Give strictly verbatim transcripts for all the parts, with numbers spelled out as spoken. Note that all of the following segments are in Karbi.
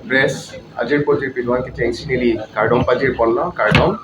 Press, ajir pojir pinwan kechengsi neli kardom pajir ponlo, kardom.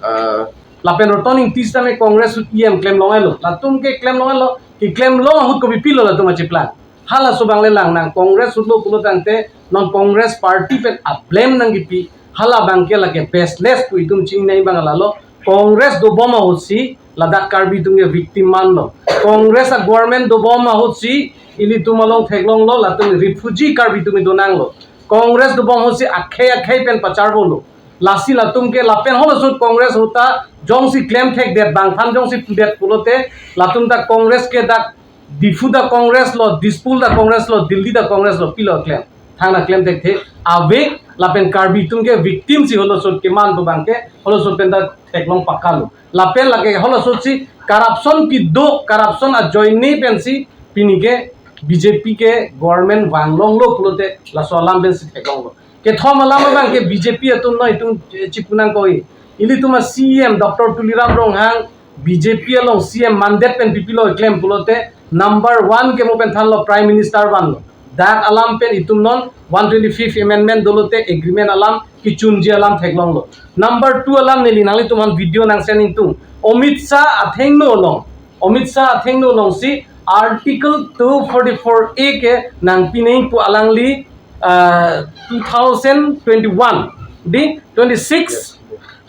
Eh, lapen Roton Engti sitame Congress ahut E M klem longelo. Latum ke klem longelo, keklem long ahut kopipilo latum achiplang. Halaso abang le lang nang Congress ahut lo pulo tangte non Congress party pen ablame nangkipi. Hala abang ke lake baseless pu itum chingnai abang lalo. Congress dobom ahutsi ladak Karbi atum ke victim manlo. Congress a-government dobom ahutsi ilitum along theklonglo, latum refugee Karbi atum donanglo. Congress dobom ahutsi akhei akhei pen pacharbolo. Lasi latum ke lapen halaso ahut Congress ahut ta jongsi klemthekdet, bangphan jongsi pudet pulote latum ta Congress ke dak Diphu ta Congress lo, Dispur ta Congress lo, Delhi ta Congress lo, pilo klem. Thangta klemthekthe ave, lapen Karbi atum ke victim si halaso ahut keman pu abang ke, halaso ahut pen ta theklong pakalo. Lapen lake halaso ahutsi corruption kedo, corruption ajoine pensi pini ke B J P ke government vanglonglo pulote laso alam pensi theklonglo. Kethom alam abang ke B J P atum noi itum, eh, chipunangkok. Ilitum a-C E M Doctor Tuliram Ronghang B J P along C E M mandate pen pipilo klem pulote number one ke mo pen thanlo Prime Minister vanlo. Dak alam pen itum non one twenty-fifth amendment dolote agreement alam kechunji alam theklonglo. Number two alam neli nanglitum aphan video nang send ingtung. Amit Shah athengno along, Amit Shah athengno alongsi Article two forty-four A ke nangpinei pu alangli, ah, two thousand twenty-one, di twenty-six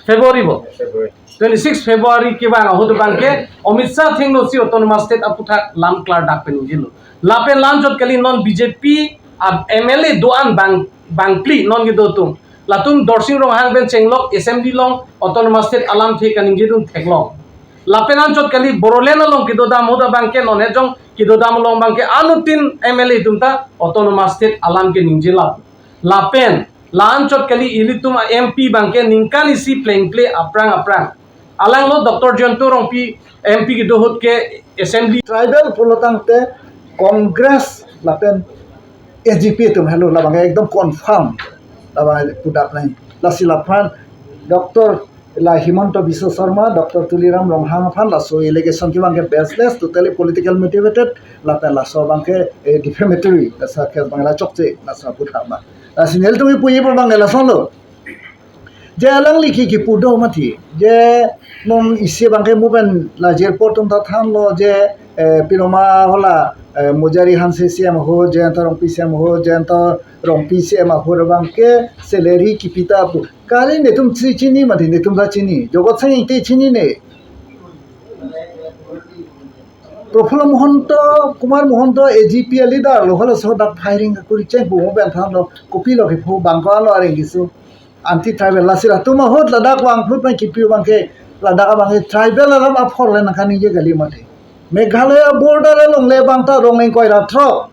February bo. Twenty-six February kevang ahut abang ke Amit Shah athengno si Autonomous State aputhak lam klardak pen unjilo. Lapen la-anchot kali non B J P a-M L A do-an bang, bangphli non kedo atum. Latum Dorsing Ronghang pen chenglok Assembly along Autonomous State alamthe kaningjedun theklong. Lapen anchot kali Bodoland along kedodam ahut abang ke non hejong kedodam along abang ke anuttin M L A atum ta Autonomous State alam keningje lap. Lapen la-anchot kali ilitum a-M P abang ke ningkan isi plengple aphrang aphrang. Alanglo Doctor Jayanta Rongpi M P kedo ahut ke Assembly. Tribal pulo tangte Congress lapen A G P atum helo labang ekdom confirm labang pudak nai. Lasi laphan Doctor la Himanta Biswa Sarma, Doctor Tuliram Ronghang aphan laso allegation kevang ke baseless, totally political motivated, lapen laso abang ke, eh, defamatory, laso case abang la chokche, laso aphuthak abang. Lasi nelitum ipu ipu abang ke lasonlo. Je alangli ke kipu do mati. Je non isi abang ke mo pen la jirpo atum ta thanlo je, eh, pilo ma hala, eh, Mujari Hanse C M ho, Jayanta Rongpi C M ho, Jayanta Rongpi C M ho abang ke salary kipi ta pu. Kali netum chi-, chini mati, netum ta chini. Jogot Sing Ingti chinine. Prafulla Mahanta, Kumar Mahanta, A G P a-leader lo, halaso dak firing kuri cheng pu mo pen thanlo, kopilo kipu abang ko alo areng kisu. Anti tribal lasi latum ahut ladak vangphlut pen kipi abang ke ladak abang ke tribal alam apor le nangkaningje kali mati. Meghalaya border along le abang ta rong ingkoi ra throk.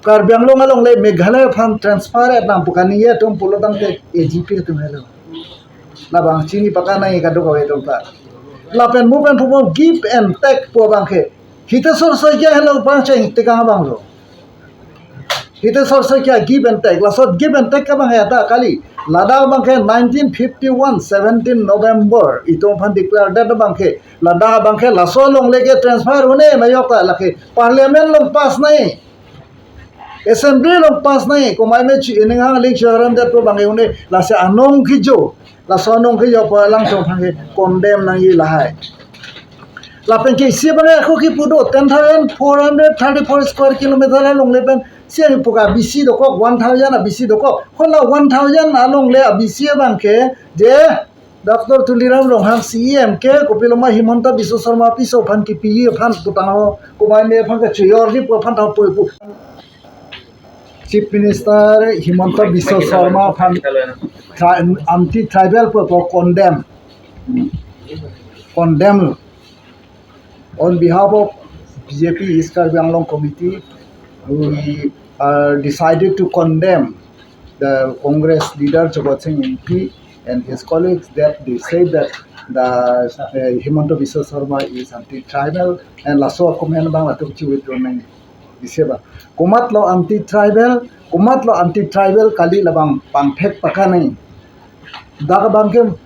Karbi Anglong along le Meghalaya aphan transfer et nang pu kaningje atum pulo tangte A G P atum helo. Labang chini pakanai kadokave atum ta. Lapen mo pen pupo give and take pu abang ke. Hitesh Saikia helo pangcheng tekang abang lo. Hitesh Saikia give and take. Laso give and take abang ke ta kali. Ladak abang ke nineteen fifty-one, seventeen November itum aphan declare det abang ke. Ladak abang ke laso along le ke transfer un-e ma yok ta lake. Parliament along pass nai. Assembly along pass nai. Komai me chi ining hang ling charam det pu abang ke un-e. Lasi anong kijo. Laso anong ke yo pa lang chong thang ke condemn nangji lahai. Lapen ke isi abang ako kipu do ten thousand four hundred thirty-four square kilometer along le pen si ani puka B C dokok one thousand a B C dokok. Hala one thousand along le a B C abang ke je Doctor Tuliram Ronghang C E M ke kopiloma Himanta Biswa Sarma piso aphan kipi aphan putang ho. Komai me aphan ke chior ji pu aphan ta pu pu. Chief Minister Himanta Biswa Sarma aphan tri-, anti-tribal pu condemn. Condemn. On behalf of B J P East Karbi Anglong Committee, we are decided to condemn the Congress leader Jagat Singh Engti and his colleagues that they said that the, uh, Himanta Biswa Sarma is anti-tribal and laso comment abang latum chi withdraw nang. Isi abang. Komatlo anti-tribal, komatlo anti-tribal kali labang pangthek pakanai. Dak abang ke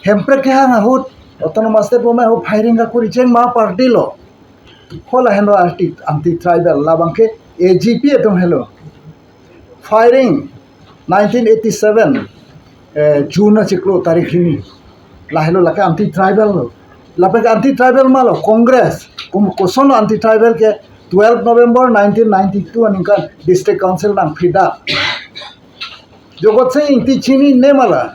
Hemprek kehang ahut, Autonomous State pu amei ahut firing kakuri cheng ma party lo. Hala henlo anti, anti-tribal labang ke A G P atum helo. firing nineteen eighty seven, eh, June achiklo tarik hini. Lahelo lake anti-tribal lo. Lapen anti-tribal ma lo, Congress. Kum, koson anti-tribal ke twelve November nineteen ninety-two aningkan District Council nangphitdak. Jogot Sing Ingti chinine ma la.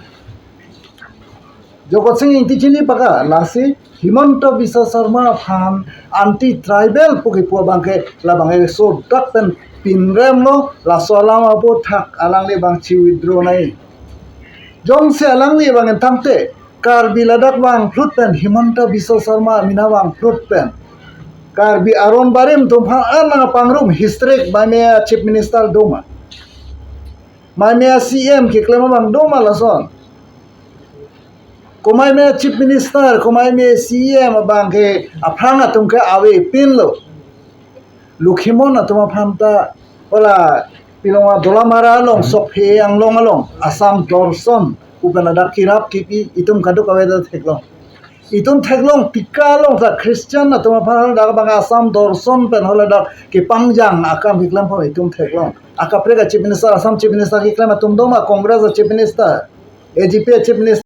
Jogot Sing Ingti chini paka, lasi Himanta Biswa Sarma aphan anti-tribal pu kipu abangke labangke sodak pen pinrem lo, laso alam aphuthak alangli abang chi-withdraw nai. Jongsi alangli abang entangte Karbi ladak vangphlut pen, Himanta Biswa Sarma amena vangphlut pen, Karbi aron barim atum aphan an nangpangrum, historic, maime a-Chief Minister do ma, maime a-C M keklem abang do ma lason. Komaime a-Chief Minister, komaime a-C M abangke aphrang atum ke avepin lo. Lokhimon atum aphan ta, hala pilong a Dolamara along, Sokphe Anglong along, Assam Darshan pu pen ladak kirap kipi, itum kadokave ta theklong. Itum theklong, Tika along ta Christian atum aphan ladak abang Assam Darshan pen haladak kepangjang akam keklem aphan itum theklong. Akaprek a-Chief Minister, Assam Chief Minister keklem atum do ma, Congress a-Chief Minister, A G P a-Chief Minister,